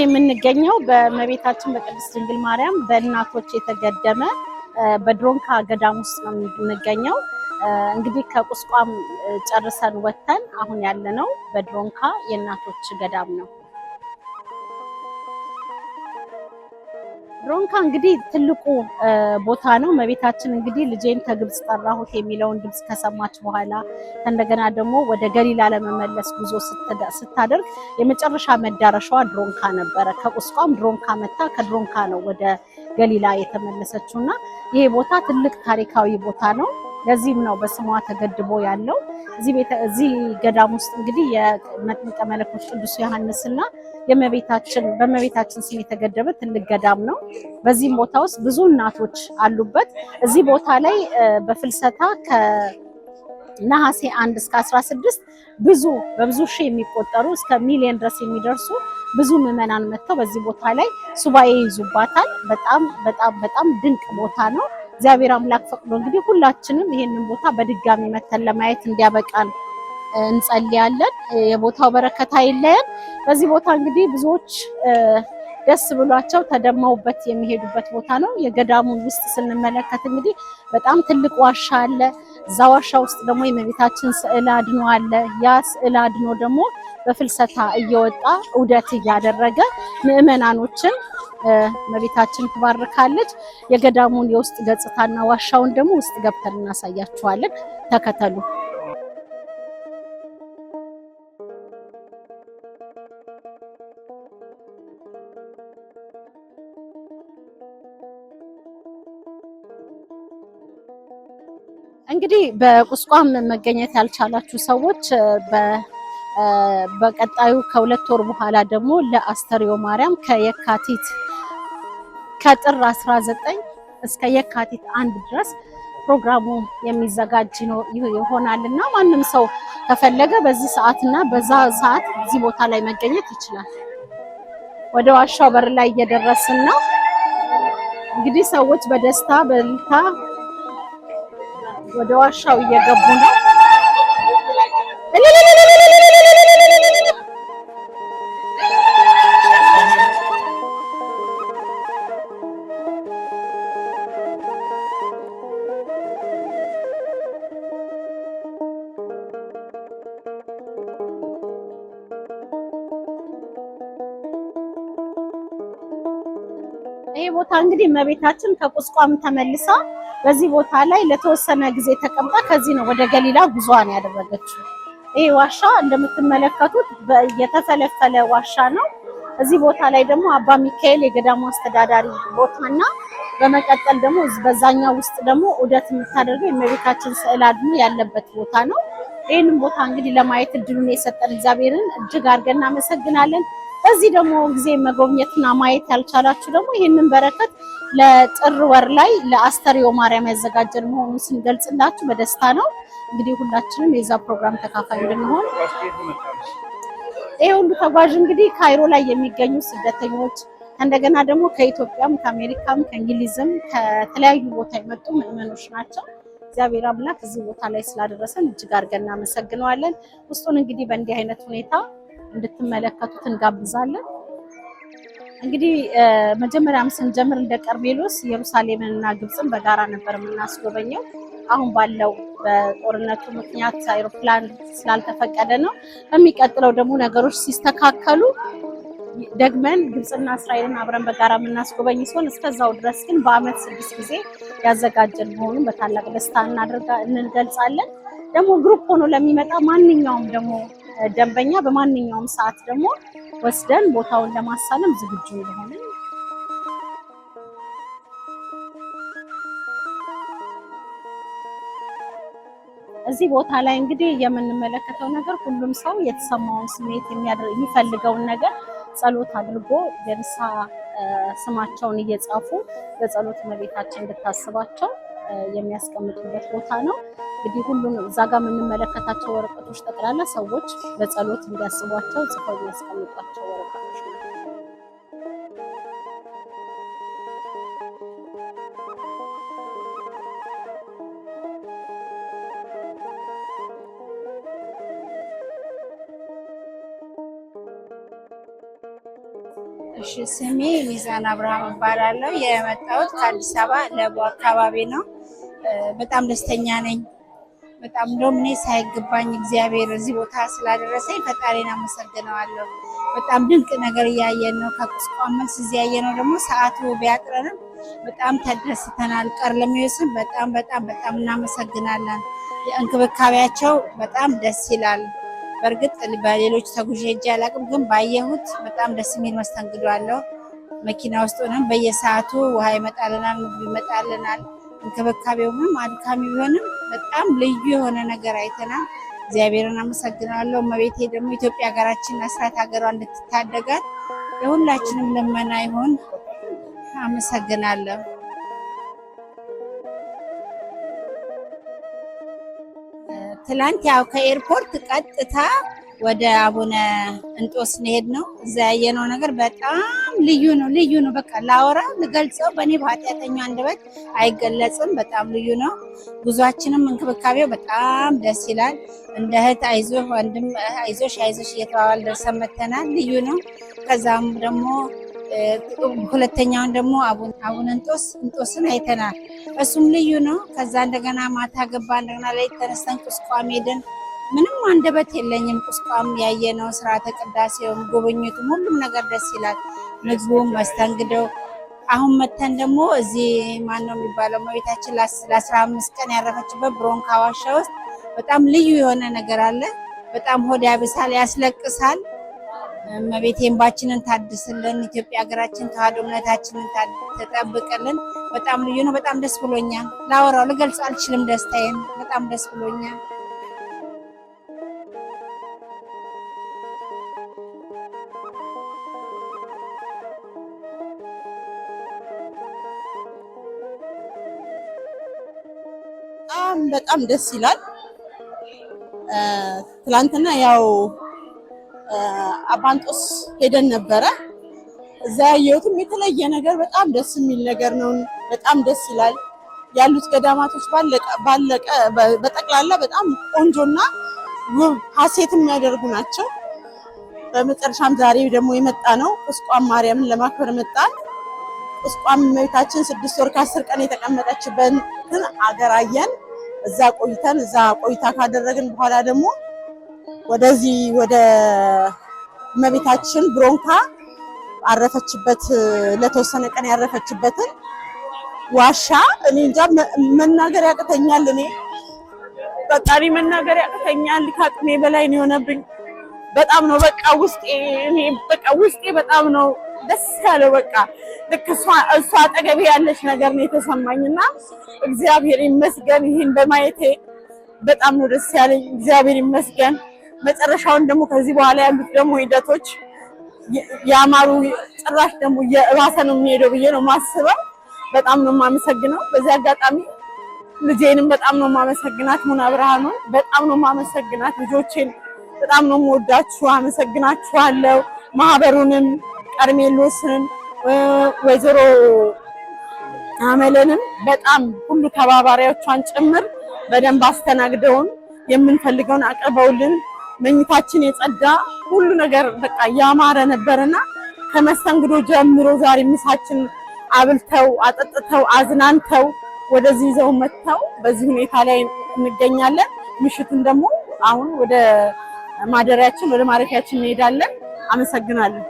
አሁን የምንገኘው በእመቤታችን በቅድስት ድንግል ማርያም በእናቶች የተገደመ በድሮንካ ገዳም ውስጥ ነው የምንገኘው። እንግዲህ ከቁስቋም ጨርሰን ወጥተን አሁን ያለነው በድሮንካ የእናቶች ገዳም ነው። ድሮንካ እንግዲህ ትልቁ ቦታ ነው። እመቤታችን እንግዲህ ልጄን ከግብጽ ጠራሁት የሚለውን ድምጽ ከሰማች በኋላ እንደገና ደግሞ ወደ ገሊላ ለመመለስ ጉዞ ስታደርግ የመጨረሻ መዳረሻዋ ድሮንካ ነበረ። ከቁስቋም ድሮንካ መታ ከድሮንካ ነው ወደ ገሊላ የተመለሰችውና ይሄ ቦታ ትልቅ ታሪካዊ ቦታ ነው። ለዚህም ነው በስሟ ተገድቦ ያለው። እዚህ ገዳም ውስጥ እንግዲህ የመጥምቀ መለኮት ቅዱስ ዮሐንስና የእመቤታችን በእመቤታችን ስም የተገደበ ትልቅ ገዳም ነው። በዚህም ቦታ ውስጥ ብዙ እናቶች አሉበት። እዚህ ቦታ ላይ በፍልሰታ ከነሐሴ 1 እስከ 16 ብዙ በብዙ ሺህ የሚቆጠሩ እስከ ሚሊዮን ድረስ የሚደርሱ ብዙ ምዕመናን መጥተው በዚህ ቦታ ላይ ሱባኤ ይይዙባታል። በጣም በጣም በጣም ድንቅ ቦታ ነው። እግዚአብሔር አምላክ ፈቅዶ እንግዲህ ሁላችንም ይሄንን ቦታ በድጋሚ መተን ለማየት እንዲያበቃን እንጸልያለን። የቦታው በረከት አይለየን። በዚህ ቦታ እንግዲህ ብዙዎች ደስ ብሏቸው ተደመውበት የሚሄዱበት ቦታ ነው። የገዳሙን ውስጥ ስንመለከት እንግዲህ በጣም ትልቅ ዋሻ አለ። እዛ ዋሻ ውስጥ ደግሞ የእመቤታችን ስዕል አድኖ አለ። ያ ስዕል አድኖ ደግሞ በፍልሰታ እየወጣ ዑደት እያደረገ ምዕመናኖችን እመቤታችን ትባርካለች። የገዳሙን የውስጥ ገጽታና ዋሻውን ደግሞ ውስጥ ገብተን እናሳያችኋለን። ተከተሉ። እንግዲህ በቁስቋም መገኘት ያልቻላችሁ ሰዎች በቀጣዩ ከ2 ወር በኋላ ደግሞ ለአስተርዮ ማርያም ከየካቲት ከጥር 19 እስከ የካቲት 1 ድረስ ፕሮግራሙ የሚዘጋጅ ይሆናልና ማንም ሰው ከፈለገ በዚህ ሰዓትና በዛ ሰዓት እዚህ ቦታ ላይ መገኘት ይችላል። ወደ ዋሻው በር ላይ እየደረስን ነው። እንግዲህ ሰዎች በደስታ በእልልታ ወደ ዋሻው እየገቡ ነው። ይሄ ቦታ እንግዲህ እመቤታችን ከቁስቋም ተመልሳ በዚህ ቦታ ላይ ለተወሰነ ጊዜ ተቀምጣ ከዚህ ነው ወደ ገሊላ ጉዞዋን ያደረገችው። ይሄ ዋሻ እንደምትመለከቱት የተፈለፈለ ዋሻ ነው። እዚህ ቦታ ላይ ደግሞ አባ ሚካኤል የገዳሙ አስተዳዳሪ ቦታና በመቀጠል ደግሞ በዛኛው ውስጥ ደግሞ ዑደት የምታደርገው የእመቤታችን ስዕል አድኖ ያለበት ቦታ ነው። ይህንን ቦታ እንግዲህ ለማየት እድሉን የሰጠን እግዚአብሔርን እጅግ አድርገን እናመሰግናለን። በዚህ ደግሞ ጊዜ መጎብኘትና ማየት ያልቻላችሁ ደግሞ ይህንን በረከት ለጥር ወር ላይ ለአስተርዮ ማርያም ያዘጋጀን መሆኑን ስንገልጽላችሁ በደስታ ነው። እንግዲህ ሁላችንም የዛ ፕሮግራም ተካፋይ እንድንሆን ይሄ ሁሉ ተጓዥ እንግዲህ ካይሮ ላይ የሚገኙ ስደተኞች እንደገና ደግሞ ከኢትዮጵያም ከአሜሪካም ከእንግሊዝም ከተለያዩ ቦታ የመጡ ምዕመኖች ናቸው። እግዚአብሔር አምላክ እዚህ ቦታ ላይ ስላደረሰን እጅግ አድርገን እናመሰግነዋለን። ውስጡን እንግዲህ በእንዲህ አይነት ሁኔታ እንድትመለከቱት እንጋብዛለን። እንግዲህ መጀመሪያም ስንጀምር እንደ ቀርሜሎስ ኢየሩሳሌምንና ግብፅን በጋራ ነበር የምናስጎበኘው። አሁን ባለው በጦርነቱ ምክንያት አይሮፕላን ስላልተፈቀደ ነው። በሚቀጥለው ደግሞ ነገሮች ሲስተካከሉ ደግመን ግብፅና እስራኤልን አብረን በጋራ የምናስጎበኝ ሲሆን እስከዛው ድረስ ግን በአመት 6 ጊዜ ያዘጋጀን መሆኑን በታላቅ ደስታ እንገልጻለን። ደግሞ group ሆኖ ለሚመጣ ማንኛውም ደግሞ ደንበኛ በማንኛውም ሰዓት ደግሞ ወስደን ቦታውን ለማሳለም ዝግጁ እንደሆነ እዚህ ቦታ ላይ እንግዲህ የምንመለከተው ነገር ሁሉም ሰው የተሰማውን ስሜት የሚፈልገውን ነገር ጸሎት አድርጎ የንስሐ ስማቸውን እየጻፉ በጸሎት እመቤታችን እንድታስባቸው የሚያስቀምጡበት ቦታ ነው። እንግዲህ ሁሉም እዛ ጋር የምንመለከታቸው ወረቀቶች ጠቅላላ ሰዎች በጸሎት እንዲያስቧቸው ጽፈው የሚያስቀምጧቸው ወረቀቶች ናቸው። እሺ፣ ስሜ ሚዛን አብርሃም እባላለሁ። የመጣሁት ከአዲስ አበባ ለቡ አካባቢ ነው። በጣም ደስተኛ ነኝ። በጣም እንደውም እኔ ሳይገባኝ እግዚአብሔር እዚህ ቦታ ስላደረሰኝ ፈጣሪን አመሰግነዋለሁ። በጣም ድንቅ ነገር እያየን ነው። ከቁስቋም መልስ እዚህ ያየነው ደግሞ ሰዓቱ ቢያጥረንም በጣም ተደስተናል። ቀርለሚዮስን በጣም በጣም በጣም እናመሰግናለን። እንክብካቤያቸው በጣም ደስ ይላል። በእርግጥ በሌሎች ተጉዤ ሄጄ አላውቅም፣ ግን ባየሁት በጣም ደስ የሚል መስተንግዶ አለው። መኪና ውስጥ ሆነን በየሰዓቱ ውሃ ይመጣልናል፣ ምግብ ይመጣልናል። እንክብካቤው ምንም አድካሚ ቢሆንም በጣም ልዩ የሆነ ነገር አይተናል። እግዚአብሔርን አመሰግናለሁ። እመቤቴ ደግሞ ኢትዮጵያ ሀገራችን አስራት ሀገሯ እንድትታደጋት የሁላችንም ልመና ይሁን። አመሰግናለሁ። ትላንት ያው ከኤርፖርት ቀጥታ ወደ አቡነ እንጦስ እንሄድ ነው። እዛ ያየነው ነገር በጣም ልዩ ነው፣ ልዩ ነው። በቃ ላወራ ልገልጸው በእኔ በኃጢአተኛ አንደበት አይገለጽም። በጣም ልዩ ነው። ጉዟችንም እንክብካቤው በጣም ደስ ይላል። እንደ እህት አይዞህ ወንድም አይዞሽ አይዞሽ እየተባባል ደርሰን መተናል። ልዩ ነው። ከዛም ደግሞ ሁለተኛውን ደግሞ አቡነ እንጦስን አይተናል። እሱም ልዩ ነው። ከዛ እንደገና ማታ ገባ። እንደገና ላይ ተነስተን ቁስቋም ሄደን ምንም አንደበት የለኝም። ቁስቋም ያየነው ስርዓተ ቅዳሴውም ጉብኝቱም ሁሉም ነገር ደስ ይላል። ምግቡም መስተንግደው። አሁን መተን ደግሞ እዚህ ማን ነው የሚባለው እመቤታችን ለ15 ቀን ያረፈችበት ብሮንካ ዋሻ ውስጥ በጣም ልዩ የሆነ ነገር አለ። በጣም ሆድ ያብሳል፣ ያስለቅሳል። እመቤቴ እንባችንን ታድስልን፣ ኢትዮጵያ ሀገራችን ተዋሕዶ እምነታችንን ትጠብቅልን። በጣም ልዩ ነው። በጣም ደስ ብሎኛል። ላወራው ልገልጽ አልችልም ደስታዬን። በጣም ደስ ብሎኛል። በጣም በጣም ደስ ይላል። ትላንትና ያው አባንጦስ ሄደን ነበረ። እዛ ያየሁትም የተለየ ነገር በጣም ደስ የሚል ነገር ነው። በጣም ደስ ይላል። ያሉት ገዳማቶች ባለቀ በጠቅላላ በጣም ቆንጆና ውብ ሀሴት የሚያደርጉ ናቸው። በመጨረሻም ዛሬ ደግሞ የመጣ ነው ቁስቋም ማርያምን ለማክበር መጣን። ቁስቋም እመቤታችን 6 ወር ከ10 ቀን የተቀመጠችበትን አገር አየን። እዛ ቆይተን እዛ ቆይታ ካደረግን በኋላ ደግሞ ወደዚህ ወደ እመቤታችን ብሮንካ አረፈችበት ለተወሰነ ቀን ያረፈችበትን ዋሻ እኔ እንጃ መናገር ያቅተኛል። እኔ በቃ እኔ መናገር ያቅተኛል። ከአቅሜ በላይ ነው የሆነብኝ። በጣም ነው በቃ ውስጤ እኔ በቃ ውስጤ በጣም ነው ደስ ያለው። በቃ ልክ እሷ አጠገቤ ያለች ነገር ነው የተሰማኝና እግዚአብሔር ይመስገን ይህን በማየቴ በጣም ነው ደስ ያለኝ። እግዚአብሔር ይመስገን። መጨረሻውን ደግሞ ከዚህ በኋላ ያሉት ደግሞ ሂደቶች ያማሩ ጭራሽ ደግሞ የባሰ ነው የሚሄደው ብዬ ነው የማስበው። በጣም ነው የማመሰግነው። በዚህ አጋጣሚ ልጄንም በጣም ነው የማመሰግናት፣ ሙና ብርሃኑን በጣም ነው የማመሰግናት። ልጆቼን በጣም ነው የምወዳችሁ፣ አመሰግናችኋለሁ። ማህበሩንም ቀርሜሎስን ወይዘሮ አመለንም በጣም ሁሉ ተባባሪዎቿን ጭምር በደንብ አስተናግደውን የምንፈልገውን አቅርበውልን መኝታችን የጸዳ ሁሉ ነገር በቃ ያማረ ነበርና ከመስተንግዶ ጀምሮ ዛሬ ምሳችን አብልተው አጠጥተው አዝናንተው ወደዚህ ይዘው መጥተው በዚህ ሁኔታ ላይ እንገኛለን። ምሽቱን ደግሞ አሁን ወደ ማደሪያችን ወደ ማረፊያችን እንሄዳለን። አመሰግናለሁ።